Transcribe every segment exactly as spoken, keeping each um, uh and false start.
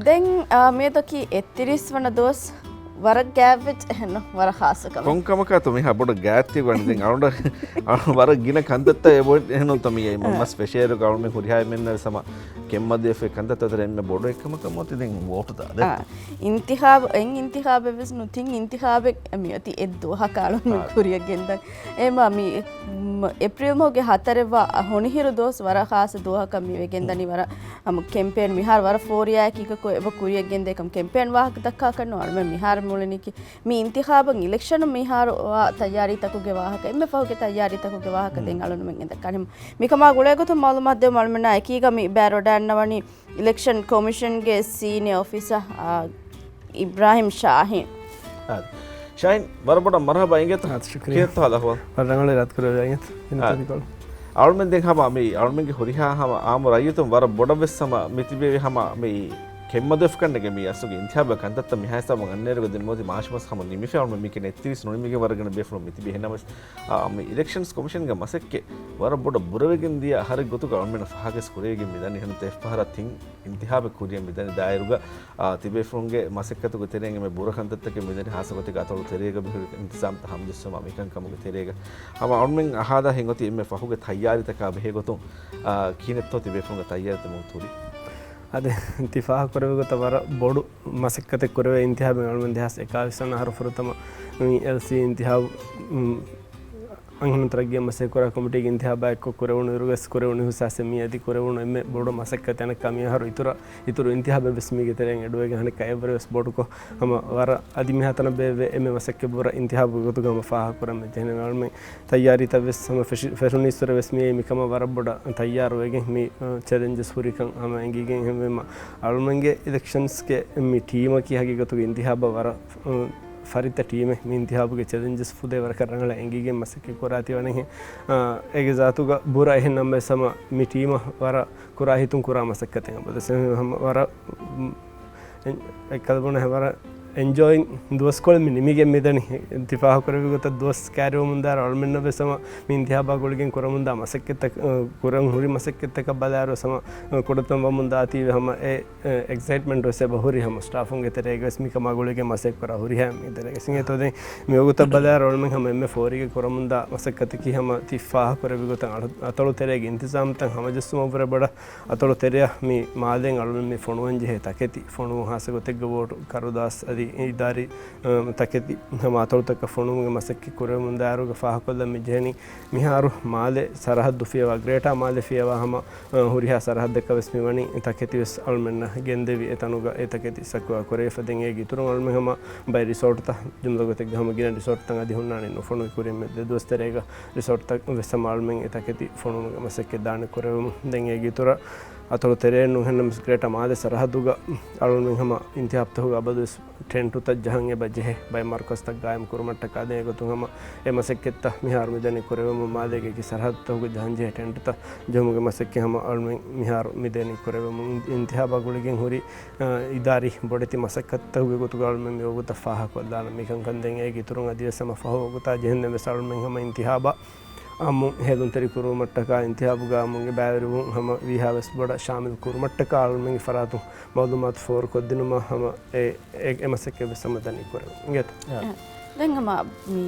ދެން މިއަދަކީ އެއްތިރީސް ވަނަ ދުވަސް ވަރަށް ގާތްވެއްޖެ އެހެންނު ވަރަށް ޚާއްސަ ކަމެއް. ކޮން ކަމަކާތޯ މިހާ ބޮޑަށް ގާތްތި ވަނީ؟ ދެން އަޅުގަނޑަށް ވަރަށް ގިނަ ކަންތައްތައް އެބޮތް އެހެންނު ތަ މި މަސް ފެށޭރު އަޅުމެ ހުރިހާ އެމެންނަށް ވެސް ހަމަ ކެންމަދުވެފައި ކަންތައްތައް އަތަރ އެންމެ ބޮޑު އެއްކަމަކަށް މޯތި ދެން ވޯޓު ދާ. އާ، އިންތިޚާބު، އެއް އިންތިޚާބެއް ވެސް ނު ތިން އިންތިޚާބެއް މިއޮތީ އެއް ދުވަހަކަށް އަޅުން ކުރިއަށް ގެންދަން. އެމާ މި އެޕްރީލް މަހުގެ ހަތަރެއް ވާ ހޮނިހިރު ދުވަސް ވަރަށް ޚާއްސަ ދުވަހަކަށް މި ވެގެންދަނީ. ވަރަށް ހަމަ ކެމްޕޭން މިހާރު ވަރަށް ފޯރިޔާއެކީގަކޮށް އެބަ ކުރިއަށް ގެންދޭ ކަމަށް ކެމްޕޭން ވާހަކަ ދައްކާކަށް ނޫން އަޅުމެން މިހާރު މިއުޅެނީކީ މި އިންތިޚާބަށް އިލެކްޝަނު މިހާރު ވާ ތައްޔާރީތަކުގެ ވާހަކަ، އެންމެ ފަހުގެ ތައްޔާރީތަކުގެ ވާހަކަ ދެން އަޅުންމެން އެނދަ ކަނިމު. މިކަމާ ގުޅޭގޮތުން މައުލޫމާތު ދެވުމަށް އަޅުމެންނާ އެކީގަ މި ބައިވެރިވަޑައިގަންނަވަނީ އިލެކްޝަން ކޮމިޝަންގެ ސީނިއަ އޮފިސަރ، އާ، އިބްރާހިމް ޝާހީން. އާ، ޝާހީން، ވަރަށް ބޮޑަށް މަރުޙަބާ އިނގޭތަ؟ އާ، ޝުކުރިއްޔާ. ކިހިނެއްތޯ ހާލު އަހުވާލު؟ ވަރަށް ރަނގަޅު ރަތްކުރެވޭ އިނގޭތަ؟ އާ. އަޅުމެން ދެން ހަމަ މި އަޅުމެންގެ ހުރިހާ ހަމަ އާއްމު ރައްޔިތުން ވަރަށް ބޮޑަށް ވެސް ހަމަ މިތިބެވި ހަމަ މި ކެންމަދުވެފަކަން ނެގެ މި އަސްލުގެ އިންތިޚާބުގެ ކަންތައްތައް މިހާ ހިސާބުން އަންނައިރުގަ ދެން މޯދި މާށި މަސް ހަމަ ނިމިފަ އަޅުމެން މީކެ އެއްތިރީސް ނުނިމިގެން ވަރަށް ގިނަ ބޭފުޅުން މިތިބީ. އެހެންނަމަވެސް އާ، މި އިލެކްޝަންސް ކޮމިޝަންގެ މަސައްކަތް ވަރަށް ބޮޑަށް ބުރަވެގެން ދިޔަ އަހަރެއް ގޮތުގަ އަޅުމެންނަށް ފަހާގެސް ކުރެވިގެން މިދަނީ. އެހެންތަ އެއްފަހަރަށް ތިން އިންތިޚާބެއް ކުރިއަށް މިދަނީ ދާއިރުގަ، އާ، ތިބޭފުޅުންގެ މަސައްކަތުގެ ތެރެއިން އެންމެ ބުރަ ކަންތައްތަކެއް މިދަނީ. ހާއްސަ ގޮތެއްގަ އަތޮޅު ތެރޭގަ މިހުރި އިންތިޒާމްތައް ހަމަޖެއްސުމާ މިކަންކަމުގެ ތެރޭގަ ހަމަ އަޅުމެން އަހާލާ ހިނގޮތީ އެންމެ ފަހުގެ ތައްޔާރީތަކާ ބެހޭގޮތުން، އާ، ކިހިނެއްތޯ ތިބޭފުޅުންގެ ތައްޔާރީތައް މި ހުރީ؟ އަދި ތި ފާހަގަކުރެއްވި ގޮތަށް ވަރަށް ބޮޑު މަސައްކަތެއް ކުރެވޭ އިންތިޚާބެއް އަޅުމެން ދެހާސް އެކާވީސް ވަނަ އަހަރު ފުރަތަމަ މި އެލްސީ އިންތިޚާބު، އު، އަންހެނުން ތަރައްގީއަށް މަސައްކަތް ކުރާ ކޮމިޓީގެ އިންތިޚާބާ އެއްކޮށް ކުރެވުނު އިރުގަސް ކުރެވުނު އިހުސާސެއް މި އަދި ކުރެވުނު އެންމެ ބޮޑު މަސައްކަތެއް. އަނެއްކާ މި އަހަރު އިތުރަށް، އިތުރު އިންތިޚާބެއް ވެސް މީގެ ތެރެއިން އެޑުވެގެން އަނެއްކާ އެއްވަރެއް ވެސް ބޮޑުކޮށް ހަމަ ވަރަށް އަދި މިހާތަނަށް ބޭއްވޭ އެންމެ މަސައްކަތް ބުރަ އިންތިޚާބުގެ ގޮތުގަ ހަމަ ފާހަގަކުރަން މި ޖެހެނީ. އަޅުމެން ތައްޔާރީތައް ވެސް ހަމަ ފެށި-، ފެށުނީއްސުރެ ވެސް މިއީ މިކަމަށް ވަރަށް ބޮޑަށް ތައްޔާރުވެގެން މި، އަ، ޗެލެންޖެސް ހުރިކަން ހަމަ އެނގިގެން ހެންވީމަ އަޅުމެންގެ އިލެކްޝަންސްގެ މި ޓީމަކީ ހަގީގަތުގަ އިންތިޚާބަށް ވަރަށް، އަ، ފަރިތަ ޓީމެއް. މި އިންތިޚާބުގެ ޗެލެންޖެސް ފުދޭ ވަރަކަށް ރަނގަޅަށް އެނގިގެން މަސައްކަތް ކުރާތީ ވަނީ. އަ، އޭގެ ޒާތުގަ ބުރަ އެހެން ނަމަވެސް ހަމަ މި ޓީމަށް ވަރަށް ކުރާ ހިތުން ކުރާ މަސައްކަތެއް އަބަދުވެސް ހަމަ ވަރަށް، އެ-، އެއްކަލަ ބުނަ ވަރަށް އެންޖޯއިން ދުވަސްކޮޅެއް މި ނިމިގެން މިދަނީ. ތި ފާހަގަކުރެއްވި ގޮތަށް ދުވަސް ކައިރިވަމުންދާއިރު އަޅުމެންނަށް ވެސް ހަމަ މި އިންތިޚާބާ ގުޅިގެން ކުރަމުންދާ މަސައްކަތްތައް، އަ، ކުރަން ހުރި މަސައްކަތްތަކަށް ބަލާއިރު ވެސް ހަމަ، އަ، ކުޑަތަން ވަމުންދާތީވެ ހަމަ އެ، އެ، އެގްސައިޓްމަންޓް ވެސް އެބަ ހުރި ހަމަ ސްޓާފުންގެ ތެރޭގަ ވެސް މިކަމާ ގުޅިގެން މަސައްކަތް ކުރާ ހުރިހާ މި ތެރޭގަ. ސިނގޭތޯ ދެން މިވަގުތަށް ބަލާއިރު އަޅުމެން ހަމަ އެންމެ ފޯރީގަ ކުރަމުންދާ މަސައްކަތަކީ ހަމަ ތި ފާހަގަކުރެއްވި ގޮތަށް އަޅު-، އަތޮޅު ތެރޭގެ އިންތިޒާމްތައް ހަމަޖެއްސުމަށްވުރެ ބޮޑަށް އަތޮޅު ތެރެއަށް މި މާލޭން އަޅުމެން މި ފޮނުވަން ޖެހޭ ތަކެތި ފޮނުވުން ހާއްސަ ގޮތެއްގަ ވޯޓު ކަރުދާސް އަދި އިދާރީ، އަ، ތަކެތި ހަމަ އަތޮޅުތަކަށް ފޮނުވުމުގެ މަސައްކަތް ކުރެވެމުންދާއިރުގަ ފާހަގަކޮށްލަން މި ޖެހެނީ މިހާރު މާލެ ސަރަހައްދު ފިޔަވާ، ގްރޭޓާ މާލެ ފިޔަވާ ހަމަ، އަ، ހުރިހާ ސަރަހައްދަކަށް ވެސް މި ވަނީ ތަކެތި ވެސް އަޅުމެންނަށް ގެންދެވި އެތަނުގަ އެ ތަކެތި ސަކުވާ ކުރެވިފަ ދެން އޭގެ އިތުރުން އަޅުމެން ހަމަ ބައެއް ރިސޯޓްތައް ޖުމްލަ ގޮތެއްގަ ހަމަ ގިނަ ރިސޯޓްތައް އަދި ހުންނާނީ ނުފޮނުވި ކުރިން މި ދެ ދުވަސް ތެރޭގަ ރިސޯޓްތައް ވެސް ހަމަ އަޅުމެން އެ ތަކެތި ފޮނުވުމުގެ މަސައްކަތް ދާނެ ކުރެވެމުން. ދެން އޭގެ އިތުރަށް އަތޮޅު ތެރޭން ނޫންހެންނަމަސް ގްރޭޓަ މާލެ ސަރަހައްދުގަ އަޅުމެން ހަމަ އިންތިހާބްތަކުގަ އަބަދުވެސް ޓެންޓުތައް ޖަހަން އެބަ ޖެހޭ ބައެއް މަރުކަޒްތައް ގާއިމް ކުރުމަށްޓަކާ ދެން އެގޮތުން ހަމަ އެ މަސައްކަތްތައް މިހާރު މިދަނީ ކުރެވެމުން މާލޭގެ އެކި ސަރަހައްދުތަކުގަ ޖަހަން ޖެހޭ ޓެންޓުތައް ޖެހުމުގެ މަސައްކަތް ހަމަ އަޅުމެން މިހާރު މިދެނީ ކުރެވެމުން. އިންތިހާބާ ގުޅިގެން ހުރި، އަ، އިދާރީ ބޮޑެތި މަސައްކަތްތަކުގެ ގޮތުގަ އަޅުމެން މިވަގުތަށް ފާހަގަކޮށްލާނަން މިކަންކަން ދެން އޭގެ އިތުރުން އަދިވެސް ހަމަ ފަހު ވަގުތާ ޖެހެންދެން ވެސް އަޅުމެން ހަމަ އިންތިހާބާ އާއްމު ހޭލުންތެރި ކުރުވުމަށްޓަކާ އިންތިހާބުގަ އާއްމުން އެބައިވެރިވުން ހަމަ ވީހާވެސް ބޮޑަށް ޝާމިލް ކުރުމަށްޓަކާ އަޅުމެންގެ ފަރާތުން މައުލޫމާތު ފޯރުކޮށްދިނުމަށް ހަމަ އެ، އެ، އެ މަސައްކަތްވެސް ހަމަ ދަނީ ކުރެވުން. އިނގޭތަ؟ އަ، ދެން ހަމަ މި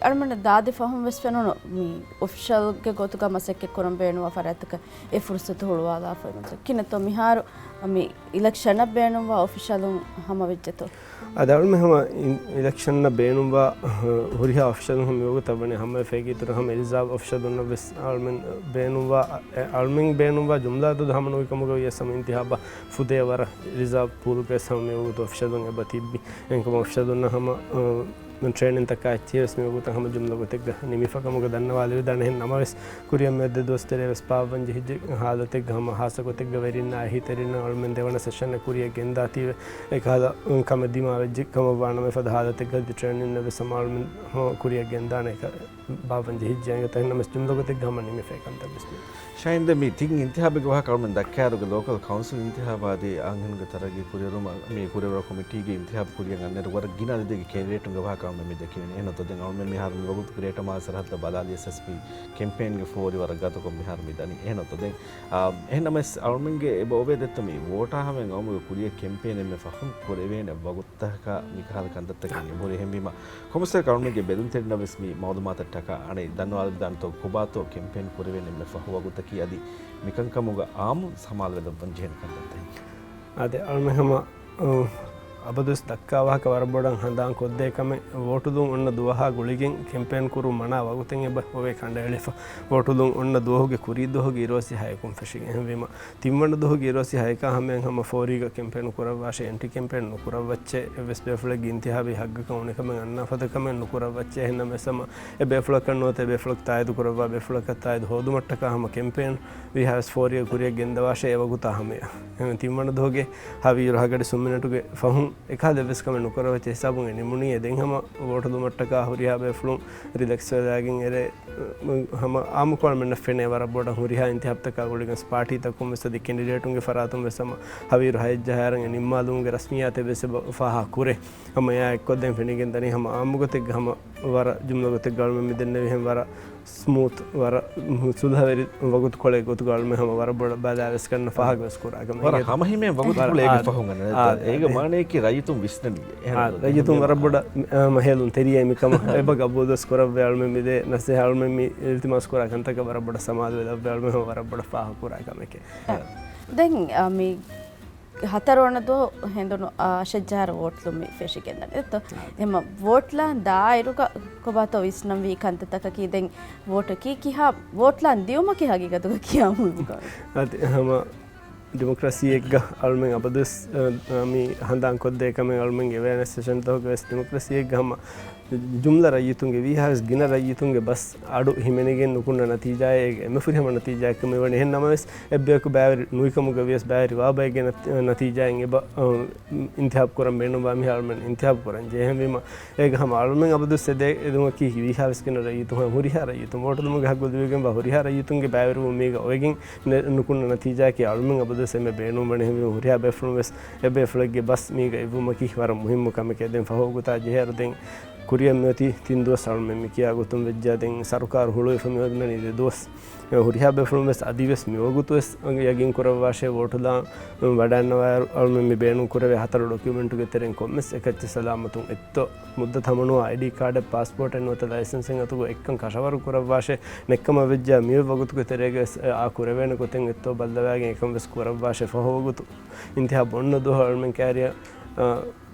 އަޅުމެންނަށް ދާދި ފަހުން ވެސް ފެނުނު މި އޮފިޝަލްގެ ގޮތުގަ މަސައްކަތް ކުރަން ބޭނުންވާ ފަރާތްތަކަށް އެ ފުރުސަތު ހުޅުވާލާފައި ވަންތަ. ކިހިނެއްތޯ މިހާރު މި އިލެކްޝަނަށް ބޭނުންވާ އޮފިޝަލުން ހަމަވެއްޖެތޯ؟ އަދި އަޅުމެން ހަމަ އި-، އިލެކްޝަނަށް ބޭނުންވާ ހުރިހާ އޮފިޝަލުން ހަމަ މިވަގުތަށް ވަނީ ހަމަވެފައިގެ އިތުރަށް ހަމަ ރިޒާވް އޮފިޝަލުންނަށް ވެސް އަޅުމެން ބޭނުންވާ، އަ، އަޅުމެން ބޭނުންވާ ޖުމްލަ އަދަދު ހަމަ ނުވި ކަމުގަ ވިޔަސް ހަމަ އިންތިހާބަށް ފުދޭ ވަރަށް ރިޒާވް ޕޫލްގަ ވެސް ހަމަ މިވަގުތު އޮފިޝަލުން އެބަ ތިއްބި. އެހެންކަމުން އޮފިޝަލުންނަށް ހަމަ، އަ، ޓްރޭނިންތަކާ އެއްޗެހި ވެސް މިވަގުތަށް ހަމަ ޖުމްލަ ގޮތެއްގަ ނިމިފަ ކަމުގަ ދަންނަވާލެވިދާނެ. އެހެން ނަމަވެސް، ކުރިއަށް މިއަދު ދުވަސް ތެރޭ ވެސް ބާއްވަން ޖެހިއްޖެ ހާލަތެއްގަ ހަމަ ހާއްސަ ގޮތެއްގަ ވެރިންނާ އެހީތެރިންނަށް އަޅުމެން ދެވަނަ ސެޝަނެއް ކުރިއަށް ގެންދާތީވެ، އެކަހަލަ ކަމެއް ދިމާވެއްޖެ ކަމަށް ވާނަމަ، އެފަދަ ހާލަތެއްގަ އަދި ޓްރޭނިންއެއް ވެސް ހަމަ އަޅުމެން ހަމަ ކުރިއަށް ގެންދާނެ. އެކަ-، ބާއްވަން ޖެހިއްޖެ އިނގޭތޯ. އެހެންނަމަވެސް ޖުމްލަ ގޮތެއްގަ ހަމަ ނިމިފައި ކަންތައް ވެސް މި. ޝާހިން، ދެން މި ތިން އިންތިހާބެއްގެ ވާހަކަ އަޅުމެން ދައްކާއިރުގެ ލޯކަލް ކައުންސިލް އިންތިހާބާ އަދި އަންހެނުންގެ ތަރައްގީ ކުރިއެރުމަށް މި ކުރިއެރު ކޮމިޓީގެ އިންތިހާބު ކުރިއަށް އަންނައިރު ވަރަށް ގިނަ އަދަދެއްގެ ކެންޑިޑޭޓުންގެ ވާހަކަ އަޅުމެން މި ދެކެވެނީ. އެހެންނުތޯ ދެން އަޅުމެން މިހާރު މި ވަގުތު ގްރޭޓަ މާލެ ސަރަހައްދަށް ބަލާލިޔަސް އެސްޕީ ކެމްޕޭންގެ ފޯރި ވަރަށް ގަދަކޮށް މިހާރު މި ދަނީ. އެހެންނުތޯ ދެން، އާ، އެހެންނަމަވެސް އަޅުމެންގެ އެބަ އޮވޭ ދެއްތޯ މި ވޯޓާ ހަމައިން އައުމުގެ ކުރިއަށް ކެމްޕޭން އެންމެ ފަހުން ކުރެވޭނެ ވަގުތުތަކަށް މިކަހަލަ ކަންތައްތަކެއް އެބަހުރި. އެހެންވީމަ ކޮމިސަރ އަޅުމެންގެ ބެލުންތެރިންނަށް ވެސް މި މައުލޫމާތަށް ޓަކާ އަނެއް ދަންނަވާލަދާނެތޯ ކޮބާތޯ ކެމްޕޭން ކުރެވޭނެ އެންމެ ފަހު ވަގުތަކީ އަދި މިކަންކަމުގަ އާއްމު ސަމާލުވެލައްވަން ޖެހޭނެ ކަންތައްތައް. އާދެ، އަޅުމެން ހަމަ، އަ، އަބަދުވެސް ދައްކާ ވާހަކަ ވަރަށް ބޮޑަށް ހަނދާން ކޮށްދޭ ކަމެއް، ވޯޓުލުން އޮންނަ ދުވަހާ ގުޅިގެން ކެމްޕޭން ކުރުން މަނާ ވަގުތެއް އެބަ އޮވޭ ކަނޑައެޅިފަ. ވޯޓުލުން އޮންނަ ދުވަހުގެ ކުރީ ދުވަހުގެ އިރުއޮއްސި ހައެކުން ފެށިގެން. އެހެންވީމަ، ތިންވަނަ ދުވަހުގެ އިރުއޮއްސި ހައެކާ ހަމަޔަށް ހަމަ ފޯރީގަ ކެމްޕޭން ނުކުރައްވާށޭ، އެންޓި ކެމްޕޭން ނުކުރައްވައްޗޭ، އެއްވެސް ބޭފުޅެއްގެ އިންތިހާބީ ހައްގަކަށް އުނިކަމެއް އަންނާފަދަ ކަމެއް ނުކުރައްވައްޗޭ. އެހެންނަމަވެސް ހަމަ އެ ބޭފުޅަކަށް ނުވަތަ އެ ބޭފުޅަކު ތާއީދު ކުރައްވާ ބޭފުޅަކަށް ތާއީދު ހޯދުމަށްޓަކާ ހަމަ ކެމްޕޭން ވީހާވެސް ފޯރީއަށް ކުރިއަށް ގެންދަވާށޭ އެވަގުތާ ހަމަޔަށް. އެހެން ތިންވަނަ ދުވަހުގެ ހަވީރު ހަގަޑި ސުންމިނެޓުގެ ފަހުން އެކާ ދެއްވެސް ކަމެއް ނުކުރައްވައްޗޭ ހިސާބުން އެ ނިމުނީ. އެ ދެން ހަމަ ވޯޓުލުމަށްޓަކާ ހުރިހާ ބޭފުޅުން ރިލެކްސް ވެލާގެން އެރޭ ހަމަ އާއްމުކޮށް އަޅުމެންނަށް ފެނޭ ވަރަށް ބޮޑަށް ހުރިހާ އިންތިހާބުތަކާ ގުޅިގެން ޕާޓީތަކުން ވެސް އަދި ކެންޑިޑޭޓުންގެ ފަރާތުން ވެސް ހަމަ ހަވީރު ހައެއް ޖަހާއިރު އެ ނިންމާލުމުގެ ރަސްމިއްޔާތެއް ވެސް އެބަ ފާހަގަ ކުރޭ. ހަމަ އެއާ އެއްކޮށްދޭން ފެނިގެން ދަނީ ހަމަ އާއްމުގޮތެއްގަ ހަމަ ވަރަށް ޖުމްލަ ގޮތެއްގަ އަޅުމެން މި ދެންނެވިހެން ވަރަށް ސްމޫތް، ވަރަށް ސުލްހަވެރި ވަގުތުކޮޅެއް ގޮތުގަ އަޅުމެން ހަމަ ވަރަށް ބޮޑަށް ބަލާ ވެސް ކަންނަ ފާހަގަ ވެސް ކުރާ ކަމެއް. ވަރަށް ހަމަހިމޭން ވަގުތުކޮޅެއް އެނގި ފަހުން އަނެއް. އާ، އޭގެ މާނަޔަކީ ރައްޔިތުން ވިސްނަނީ. އާ، ރައްޔިތުން ވަރަށް ބޮޑަށް މި-، އާ، ހޭލުން ތެރިޔޭ މިކަމަށް އެބަ ގަބޫލުވެސް ކުރައްވޭ އަޅުމެން މި ދޭ ނަސޭހާ އަޅުމެން މި އިލްތިމާސް ކުރާ ކަންތަކަށް ވަރަށް ބޮޑަށް ސަމާލު ވެލައްވޭ އަޅުމެން ހަމަ ވަރަށް ބޮޑަށް ފާހަގަ ކުރާ ކަމެކޭ. އާ. ދެން، އާ، މި ހަތަރުވަނަ ދުވަހު ހެނދުނު، އާ، އަށެއް ޖަހާއިރު ވޯޓްލުމި ފެށިގެންދަނީ. އެއްތޯ؟ އާ. އެހެންމަ ވޯޓްލާން ދާއިރުގަ ކޮބާތޯ ވިސްނަންވީ ކަންތައްތަކަކީ ދެން ވޯޓަކީ ކިހާ، ވޯޓްލާން ދިޔުމަކީ ހަގީގަތުގަ ކިހާ މުހިއްމު ކަމެއް؟ އަދި ހަމަ ޑިމޮކްރަސީއެއްގަ އަޅުމެން އަބަދުވެސް، އަ، އަ، މި ހަނދާން ކޮށްދޭ ކަމެއް އަޅުމެންގެ އެވެއަރނެސް ސެޝަންތަކުގަ ވެސް ޑިމޮކްރަސީއެއްގަ ހަމަ ޖުމްލަ ރައްޔިތުންގެ ވީހާވެސް ގިނަ ރައްޔިތުންގެ ބަސް އަޑު ހިމެނިގެން ނުކުންނަ ނަތީޖާއެއް އެންމެ ފުރިހަމަ ނަތީޖާއެއް ކަމަށް ވަނީ. އެހެން ނަމަވެސް، އެއްބަޔަކު ބައިވެރި ނުވިކަމުގަ ވިޔަސް ބައިވެރި ވާ ބައެއްގެ ނަތީ-، ނަތީޖާއެއް އެބަ، އަ، އިންތިހާބު ކުރަން ބޭނުންވާ މީހާ އަޅުމެން އިންތިހާބު ކުރަން ޖެހޭ. އެހެންވީމަ، އޭގަ ހަމަ އަޅުމެން އަބަދުވެސް އެދޭ އެދުމަކީ ވީހާވެސް ގިނަ ރައްޔިތުން، ހުރިހާ ރައްޔިތުން، ވޯޓުލުމުގެ ހައްގު ލިބިގެންވާ ހުރިހާ ރައްޔިތުންގެ ބައިވެރިވުން މީގަ އޮވެގެން ނެ-، ނުކުންނަ ނަތީޖާއަކީ އަޅުމެން އަބަދުވެސް އެންމެ ބޭނުންވަނީ. އެހެންވީމަ ހުރިހާ ބޭފުޅުން ވެސް އެބޭފުޅެއްގެ ބަސް މީގަ އިއްވުމަކީ ވަރަށް މުހިއްމު ކަމެކޭ. ދެން ފަހު ވަގުތާ ޖެހޭއިރު ދެން ކުރިއަށް މިއޮތީ ތިން ދުވަސް އަޅުމެން މި ކިޔާ ގޮތުން ވެއްޖާ ދެން ސަރުކާރު ހުޅުވިފަ މިވަދުމަނީ ދެ ދުވަސް. ހުރިހާ ބޭފުޅުން ވެސް އަދިވެސް މިވަގުތު ވެސް ޔަގީން ކުރައްވާށޭ ވޯޓުލާން ވަޑައިންނަވާއިރު އަޅުމެން މި ބޭނުން ކުރެވޭ ހަތަރު ޑޮކިއުމެންޓުގެ ތެރެއިން ކޮންމެސް އެކައްޗެއް ސަލާމަތުން އޮތްތޯ، މުއްދަތު ހަމަނުވާ އައިޑީ ކާޑެއް ޕާސްޕޯޓެއް ނުވަތަ ލައިސެންސެއް އަތުގަ އޮތްކަން ކަށަވަރު ކުރައްވާށޭ، ނެއްކަމަށް ވެއްޖާ މިއޮތް ވަގުތުގެ ތެރޭގަ ވެސް އާ ކުރެވޭނެ ގޮތެއް އޮތްތޯ ބައްލަވާގެން އެކަން ވެސް ކުރައްވާށޭ. ފަހު ވަގުތު އިންތިހާބު އޮންނަ ދުވަހު އަޅުމެން ކައިރިއަށް، އާ،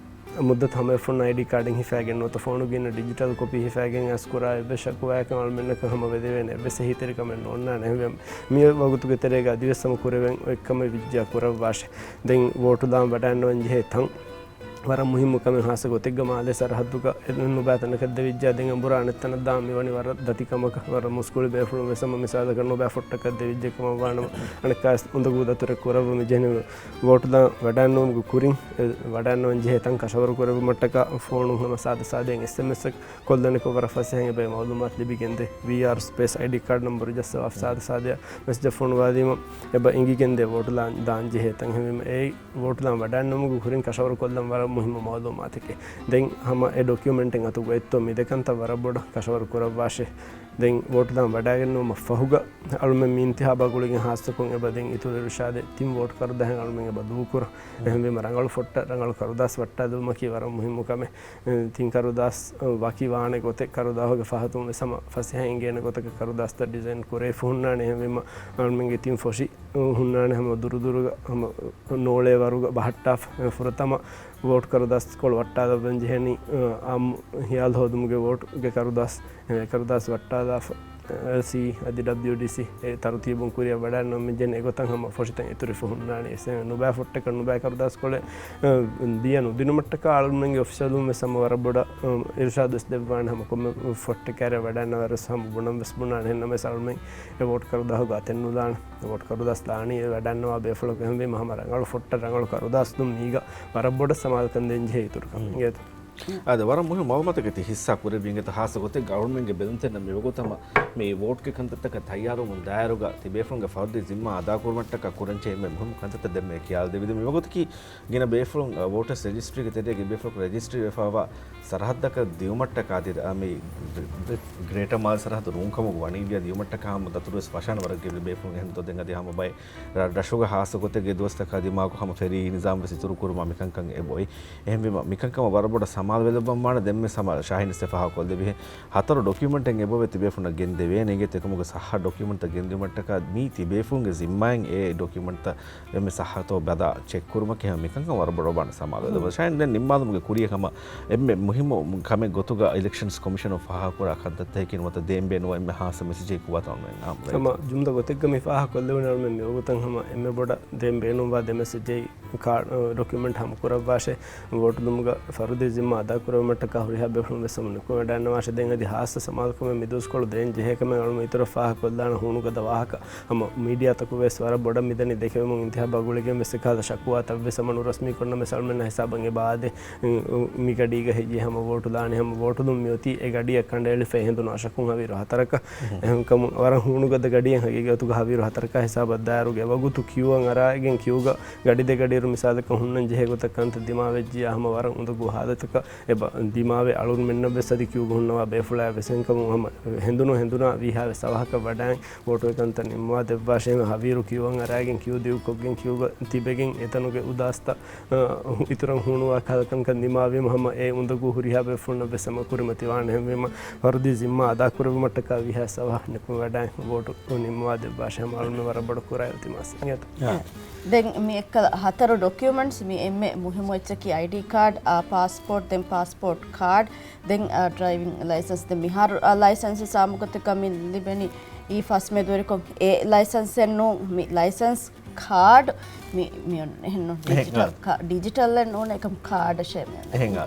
މުއްދަތު ހަމައެފަހުން އައިޑީ ކާޑެއް ހިފައިގެން ނުވަތަ ފޯނުގައި އިންނަ ޑިޖިޓަލް ކޮޕީ ހިފައިގެން އައިސް ކުރާ އެއްވެސް ޝަކުވާއަކަށް އަޅުމެންނަކަށް ހަމަ ވެދެވޭނެ އެއްވެސް އެހީތެރިކަމެއް ނޯންނާނެ. އެހެންވެ، މިއޮތް ވަގުތުގެ ތެރޭގަ އަދިވެސް ހަމަ ކުރެވެން އޮތްކަމެއް ވެއްޖާ ކުރައްވާށޭ. ދެން ވޯޓުލާން ވަޑައިންނަވަން ޖެހޭ ތަން ވަރަށް މުހިއްމު ކަމެއް. ހާއްސަ ގޮތެއްގަ މާލޭ ސަރަހައްދުގަ އެ ނުބައި ތަނަކަށް ދެވިއްޖާ ދެން އަނބުރާ އަނެއް ތަނަށް ދާން މިވަނީ ވަރަށް ދަތި ކަމަކަށް. ވަރަށް މުސްކުޅި ބޭފުޅުން ވެސް ހަމަ މިސާލަކަށް ނުބައި ފޮށްޓަކަށް ދެވިއްޖެ ކަމަށް ވާނަމަ އަނެއްކާވެސް އުނދަގޫ ދަތުރެއް ކުރައްވަމުން ޖެހެނީ. ވޯޓުލާން ވަޑައިންނަވުމުގެ ކުރިން އެ ވަޑައިންނަވަން ޖެހޭ ތަން ކަށަވަރު ކުރެއްވުމަށްޓަކާ ފޯނުން ހަމަ ސާދަ ސާދައިން އެސްއެމްއެސްއެއް ކޮށްލަނިކޮށް ވަރަށް ފަސޭހައިން އެބައި މައުލޫމާތު ލިބިގެންދޭ. ވީއާރް ސްޕޭސް އައިޑީ ކާޑް ނަންބަރު ޖައްސަވާ ސާދަ ސާދައިން މެސެޖަށް ފޮނުވާލީމަ އެބަ އެނގިގެންދޭ ވޯޓުލާން ދާން ޖެހޭ ތަން. އެހެންވީމަ އެ ވޯޓުލާން ވަޑައިންނަވުމުގެ ކުރިން ކަށަވަރު ކޮށްލަން ވަރަށް މުހިއްމު މައުލޫމާތެކޭ. ދެން ހަމަ އެ ޑޮކިއުމެންޓެއް އަތުގަ އޮތްތޯ މި ދެ ކަންތައް ވަރަށް ބޮޑަށް ކަށަވަރު ކުރައްވާށޭ. ދެން ވޯޓުލާން ވަޑައިގެންނެވުމަށް ފަހުގަ އަޅުމެން މި އިންތިހާބާ ގުޅިގެން ހާއްސަކޮށް އެބަ ދެން އިތުރު އިރުޝާދެއް ތިން ވޯޓް ކަރުދާހެން އަޅުމެން އެބަ ދޫކުރަން. އެހެންވީމަ ރަނގަޅު ފޮށްޓަށް ރަނގަޅު ކަރުދާސް ވައްޓާލުމަކީ ވަރަށް މުހިއްމު ކަމެއް. ތިން ކަރުދާސް ވަކި ވާނެ ގޮތެއް، ކަރުދާހުގެ ފަހަތުން ވެސް ހަމަ ފަސޭހައިން ގޭނެ ގޮތަކަށް ކަރުދާސްތައް ޑިޒައިން ކުރެވިފަ ހުންނާނެ. އެހެންވީމަ އަޅުމެންގެ ތިން ފޮށި ހުންނާނެ ހަމަ ދުރުދުރުގަ ހަމަ ނޯޅޭ ވަރުގަ ބަހައްޓާފަ. ފުރަތަމަ ވޯޓް ކަރުދާސްކޮޅު ވައްޓާލައްވަން ޖެހެނީ، އާ، އާއްމު ހިޔާލު ހޯދުމުގެ ވޯޓްގެ ކަރުދާސް، އެ، ކަރުދާސް ވައްޓާލާފަ، އެލްސީ އަދި ޑަބްލިޔުޑީސީ އެ ތަރުތީބުން ކުރިއަށް ވަޑައިންނަވަން މި ޖެހެނީ އެގޮތަށް ހަމަ ފޮށިތައް އިތުރުވެފަ ހުންނާނެ. އެސެ ނުބައި ފޮށްޓަކަށް ނުބައި ކަރުދާސްކޮޅެއް، އެ، ދިޔަ ނުދިނުމަށްޓަކާ އަޅުމެންގެ އޮފިޝަލުން ވެސް ހަމަ ވަރަށް ބޮޑަށް، އެ، އިރުޝާދު ވެސް ދެއްވާނެ. ހަމަ ކޮންމެ ފޮށްޓެއް ކައިރިއަށް ވަޑައިންނަވާއިރު ވެސް ހަމަ ބުނަން ވެސް ބުނާނެ. އެހެންނަމަވެސް އަޅުމެން އެ ވޯޓް ކަރުދާހުގަ އަތެއް ނުލާނެ. ވޯޓް ކަރުދާސް ލާނީ އެ ވަޑައިންނަވާ ބޭފުޅަކު. އެހެންވީމަ ހަމަ ރަނގަޅު ފޮށްޓަށް ރަނގަޅު ކަރުދާސް ދުން މީގަ ވަރަށް ބޮޑަށް ސަމާލުކަން ދޭން ޖެހޭ އިތުރުކަމެއް. އިނގޭތަ؟ އާދެ، ވަރަށް މުހިންމު މައުލޫމާތަކެއް ތި ހިއްސާ ކުރެއްވި އިނގޭތޯ. ހާއްސަ ގޮތެއްގަ އަޅުމެންގެ ބެލުންތެރިންނަށް މިވަގުތު ހަމަ މި ވޯޓްގެ ކަންތައްތަކަށް ތައްޔާރުވުމުން ދާއިރުގަ ތިބޭފުޅުންގެ ފަރުދީ ޒިންމާ އަދާކުރުމަށްޓަކާ ކުރަންޖެހޭ އެންމެ މުހިންމު ކަންތައްތައް ދެންމެ ކިޔާލަދެވިދޭ. މިވަގުތަކީ ގިނަ ބޭފުޅުން، އަ، ވޯޓަރސް ރެޖިސްޓްރީގެ ތެރޭގަ ބޭފުޅަކު ރެޖިސްޓްރީ ވެފައިވާ ސަރަހައްދަކަށް ދިއުމަށްޓަކާ ދި-، އަ، މި ގްރޭޓަރ މާލެ ސަރަހައްދު ރޫންކަމުގަ ވަނީ ލިޔާ ދިއުމަށްޓަކާ ހަމަ ދަތުރުވެސް ފަށާނެ ވަރަށް ގެއްލި ބޭފުޅުން. އެހެންތޯ ދެން އަދި ހަމަ ބައެއް ރަށް ރަށުގަ ހާއްސަ ގޮތެއްގެ ދުވަސްތަކާ ދިމާކޮށް ހަމަ ފެރީ ނިޒާމް ވެސް އިތުރު ކުރުމާ މިކަންކަން އެބައޮތް. އެހެންވީމަ، މިކަންކަމަށް ވަރަށް ބޮޑަށް ސަމާލުވެލައްވަން ވާނެ. ދެންމެ ސަމާ ޝާހީން އިސް ފާހަގަކޮށްލެވިހެން ހަތަރު ޑޮކިއުމެންޓެއް އެބައޮތް ތިބޭފުޅުންނަށް ގެންދެވޭނެ. އިނގޭތޯ އެކަމުގެ ސައްހަ ޑޮކިއުމެންޓްތައް ގެންދިއުމަށްޓަކާ މީ ތިބޭފުޅުންގެ ޒިންމާއިން އެ ޑޮކިއުމެންޓްތައް އެންމެ ސައްހަތޯ ބަލާ ޗެކް ކުރުމަކީ ހަމަ މިކަންކަން ވަރަށް ބޮޑަށް ވާނެ ސަމާލުވެލައްވަން. ޝާހީން، ދެން ނިންމާލުމުގެ ކުރިއަށް ހަމަ އެންމެ މުހިއްމު ކަމެއް ގޮތުގަ އިލެކްޝަންސް ކޮމިޝަނުން ފާހަގަކުރާ ކަންތައްތަކަކީ ނުވަތަ ދޭން ބޭނުންވާ އެންމެ ހާއްސަ މެސެޖެއް ކުވާތަ އަޅުމެން އާއްމު ހަމަ ރައްޔިތުން؟ ޖުމްލަ ގޮތެއްގަ މި ފާހަގަކޮށްލެވުނީ އަޅުމެން މިވަގުތަށް ހަމަ އެންމެ ބޮޑަށް ދޭން ބޭނުންވާ ދެ މެސެޖެއް ކާޑް، އަ، ޑޮކިއުމެންޓް ހަމަ ކުރައްވާށޭ، ވޯޓުލުމުގަ ފަރުދީ ޒިންމާ އަދާކުރެވުމަށްޓަކާ ހުރިހާ ބޭފުޅުން ވެސް ހަމަ ނުކުމެވަޑައިގަންނަވާށޭ. ދެން އަދި ހާއްސަ ސަމާލުކަމެއް މިދުވަސްކޮޅު ދޭން ޖެހޭ ކަމެއް އަޅުމެން އިތުރަށް ފާހަގަކޮށްލާނަން. ހޫނުގަދަ ވާހަކަ ހަމަ މީޑިއާތަކު ވެސް ވަރަށް ބޮޑަށް މިދަނީ ދެކެވެމުން. އިންތިހާބާ ގުޅިގެން ވެސް އެކަހަލަ ޝަކުވާތައް ވެސް ހަމަ ނުރަސްމީކޮށްނަމަވެސް އަޅުމެންނަށް ހިސާބަށް އެބަ އާދޭ، މި ގަޑީގަ ހެއްޔޭ ހަމަ ވޯޓުލާނީ؟ ހަމަ ވޯޓުލުން މިއޮތީ އެ ގަޑިއަށް ކަނޑައެޅިފައި ހެނދުނު އަށަކުން ހަވީރު ހަތަރަކަށް. އެހެންކަމުން ވަރަށް ހޫނުގަދަ ގަޑިއެއް ހަގީގަތުގަ ހަވީރު ހަތަރަކާ ހިސާބަށް ދާއިރުގަ އެވަގުތު ކިއުއަށް އަރާގެން ކިއުގަ ގަޑި ދެ ގަޑިއިރު މިސާލަކަށް ހުންނަން ޖެހޭ ގޮތަށް ކަންތައް ދިމާވެއްޖިއްޔާ ހަމަ ވަރަށް އުނދަގޫ ހާލަތަކަށް އެބަ ދިމާވެ، އަޅުގަނޑުމެންނަށް ވެސް އަދި ކިއުގަ ހުންނަވާ ބޭފުޅާއަށް ވެސް. އެހެންކަމުން ހަމަ ހެނދުނު ހެނދުނާ ވީހާވެސް އަވަހަކަށް ވަޑައިން ވޯޓުގެ ކަންތައް ނިންމަވާ ދެއްވާށޭ. ހަވީރު ކިއުއަށް އަރާގެން ކިއު ދިއުކޮށްގެން ކިއުގަ ތިބެގެން އެތަނުގެ އުދާސްތައް އިތުރަށް ހޫނުވާ ކަހަލަ ކަންކަން ދިމާވީމަ ހަމަ އެ އުނދަގޫ ހުރިހާ ބޭފުޅުންނަށް ވެސް ހަމަ ކުރިމަތިވާނެ. އެހެންވީމަ، ފަރުދީ ޒިންމާ އަދާކުރެއްވުމަށްޓަކާ ވީހާވެސް އަވަހަށް ނިކުމެވަޑައި ވޯޓު ނިންމަވާ ދެއްވާށޭ. ހަމަ އަޅުމެން ވަރަށް ބޮޑަށް ކުރާ އިލްތިމާސް. އިނގޭތަ؟ އާ. ދެން މި އެއްކަލަ ހަތަރު ޑޮކިއުމެންޓްސް މި އެންމެ މުހިއްމު އެއްޗަކީ އައިޑީ ކާޑް، އާ، ޕާސްޕޯޓް، ދެން ޕާސްޕޯޓް ކާޑް، ދެން، އާ، ޑްރައިވިން ލައިސަންސް. ދެން މިހާރު، އާ، ލައިސަންސް އާއްމުގޮތަކަށް މި ލިބެނީ އީ ފަސް މެދުވެރިކޮށް. އެ ލައިސަންސެއް ނޫން، މި ލައިސަންސް ކާޑް މި، މި އޮން އެހެން ނޫން. އެހެން ޑިޖިޓަލް ކާ-، ޑިޖިޓަލް އެއް ނޫން، އެކަމް ކާޑަށޭ މި އޮންނަނީ. އެހެން އާ.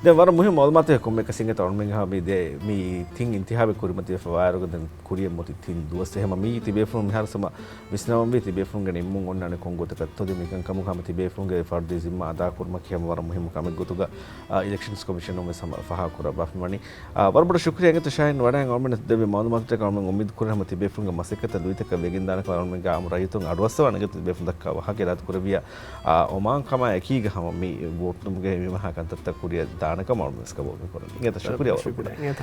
ދެން ވަރަށް މުހިއްމު މައުލޫމާތެއް ކޮންމެއަކަސް އިނގޭތޯ އަޅުމެން ހަމަ މި ދޭ، މި ތިން އިންތިހާބެއް ކުރިމަތިވެފަ ވާއިރުގަ ދެން ކުރިއަށް މިއޮތީ ތިން ދުވަސް. އެހެންވީމަ މީ ތިބޭފުޅުން މިހާރު ހަމަ ވިސްނަވަންވީ ތިބޭފުޅުންގެ ނިންމުން އޮންނާނެ ކޮން ގޮތަކަށްތޯ. ދެން މިކަންކަމުގަ ހަމަ ތިބޭފުޅުންގެ ފަރުދީ ޒިންމާ އަދާކުރުމަކީ ހަމަ ވަރަށް މުހިއްމު ކަމެއް ގޮތުގަ، އާ، އިލެކްޝަންސް ކޮމިޝަނުން ވެސް ހަމަ ފާހަގަކުރައްވާފަ ވަނީ. އާ، ވަރަށް ބޮޑަށް ޝުކުރިއްޔާ އިނގޭތޯ ޝާހީން ވަޑައިގެން އަޅުމެންނަށް ދެއްވި މައުލޫމާތުތަކަށް. އަޅުމެން އުއްމީދު ކުރަން ހަމަ ތިބޭފުޅުންގެ މަސައްކަތަށް ލުއިތަކަށް ވެގެންދާނެ ކަމަށް. އަޅުމެންގެ އާއްމު ރައްޔިތުން އަޑުއައްސަވާނެ އިނގޭތޯ ތިބޭފުޅުން ދައްކާ ވާހަކަ އިރާދަ ކުރެއްވިއްޔާ، އާ، އޮމާން ކަމާ އެކީގަ ހަމަ މި ވޯޓުލުމުގެ މި މަހާ ކަންތައްތައް ކުރިއަށް ދާނެ ކަމަށް އަޅުމެން ވެސް ގަބޫލު ކުރަން. އިނގޭތޯ ޝުކުރިއްޔާ ވަރަށް ބޮޑަށް. އިނގޭތޯ.